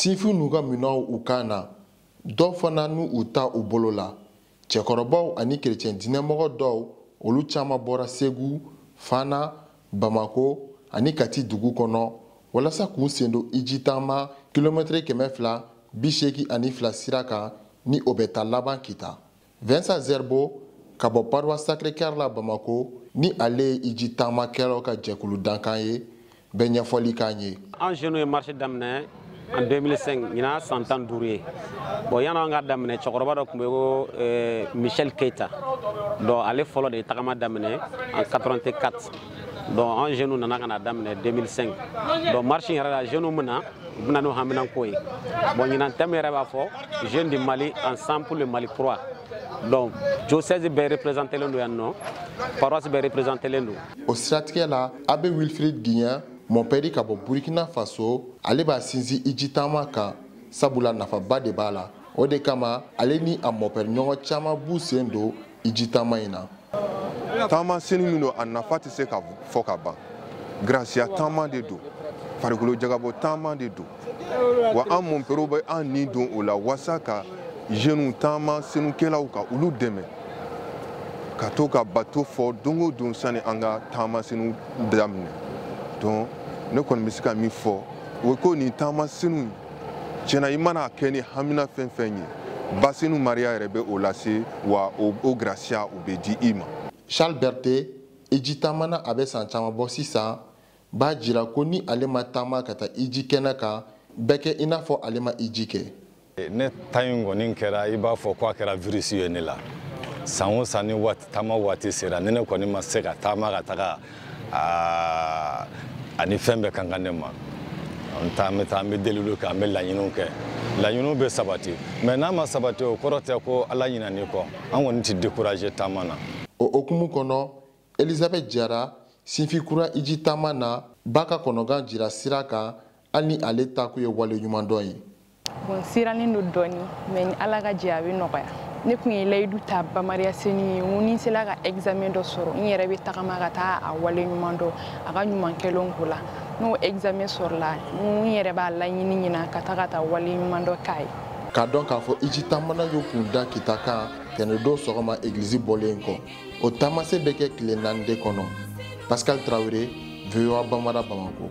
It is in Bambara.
Sinfin n'u ka minɛnw u kan na, dɔw fana n'u u ta u bolo la. Cɛkɔrɔbaw ani kerecɛn diinɛmɔgɔ dɔw, olu caman bɔra Segu, Fana, Bamako ani Kati dugu kɔnɔ walasa k'u sen don hiji taama kilomɛtɛrɛ 282 sira kan, ni o bɛ taa laban Kita. Vincent Zerbo ka bɔ paroisse Sacré-Cœur la Bamako, ni ale ye hiji taamakɛlaw ka jɛkulu dankan ye, bɛ ɲɛfɔli k'an ye. An jeunes ye marche daminɛ en 2005, ɲinan san 15 ye. Bon, yan'an ka daminɛ, cɛkɔrɔba dɔ tun bɛ ko Michel Keita. Donc ale fɔlɔ de ye tagama daminɛ en 84. Donc an jeunes nana ka na daminɛ 2005. Donc marche in yɛrɛ la, jeunes bɛna u bɛna n'u haminanko ye. Bon, ɲinan thème yɛrɛ b'a fɔ jeunes du Mali ensemble pour le Mali kura. Donc diocèse bɛɛ représenté len don yan nɔ, paroisse bɛɛ représenté len don. O siratigɛ la, Abbé Wilfried Guignan, mɔpɛri ka bɔ Burkina Faso, ale b'a sinsin hiji taama kan, sabula nafaba de b'a la. O de kama ale ni a mɔpɛri ɲɔgɔn caman b'u sen don hiji taama in na. Taama senu min don, a nafa tɛ se ka fɔ ka ban. Grâce taama de don, farikolo jagabɔ taama de don. Wa an mɔpɛriw bɛ an ni don o la walasa ka jeunes taama senukɛlaw ka olu dɛmɛ ka to ka bato fɔ don o don sani an ka taama senu daminɛ. Donc ne kɔni bɛ se ka min fɔ, o ye ko nin taama senu tiɲɛna, i mana kɛ ni hamina fɛn fɛn ye, Basenu Mariya yɛrɛ bɛ o lase, wa o grâce o bɛ di i ma. Charles Berthe, hiji taamana a bɛ san caman bɔ sisan, b'a jira ko ni ale ma taama ka taa hiji kɛnɛ kan, bɛɛ kɛ i n'a fɔ ale ma hiji kɛ. Ne ta in kɔni kɛra i b'a fɔ ko a kɛra virus ye ne la. San o san ni waati taama waati sera, ni ne kɔni ma se ka taama ka taga, ani fɛn bɛɛ kan ka ne ma. An taa, an bɛ taa, an bɛ deliliw kɛ, an bɛ laɲiniw kɛ. Laɲiniw bɛ sabati, mais n'a ma sabati, o kɔrɔ tɛ ko Ala ɲinɛn'i kɔ. An kɔni tɛ décourager taama na. O hukumu kɔnɔ, Elizabeth Jara, sinfin kura hiji taama na, b'a ka kɔnɔgan jira sira kan, hali ni ale taakun ye wale ɲumandɔn ye. Bon, sirannen don dɔɔni, mais ni Ala ka jɛ, a bɛ nɔgɔya. Ne tun ye layidu ta Bamariya Senu ye, n ko ni n sera ka examen dɔ sɔrɔ, n yɛrɛ bɛ tagama ka taa a wale ɲuman dɔn a ka ɲuman kɛlenw ko la. N'o examen sɔrɔla, n yɛrɛ b'a laɲini ɲina ka taga ka taa wale ɲuman dɔ k'a ye. K'a dɔn k'a fɔ hiji taamana y'u kun da Kita kan tɛnɛndon sɔgɔma egilizi bɔlen kɔ. O taamase bɛ kɛ tile 4 de kɔnɔ. Pascal Traoré, VOA Bambara, Bamako.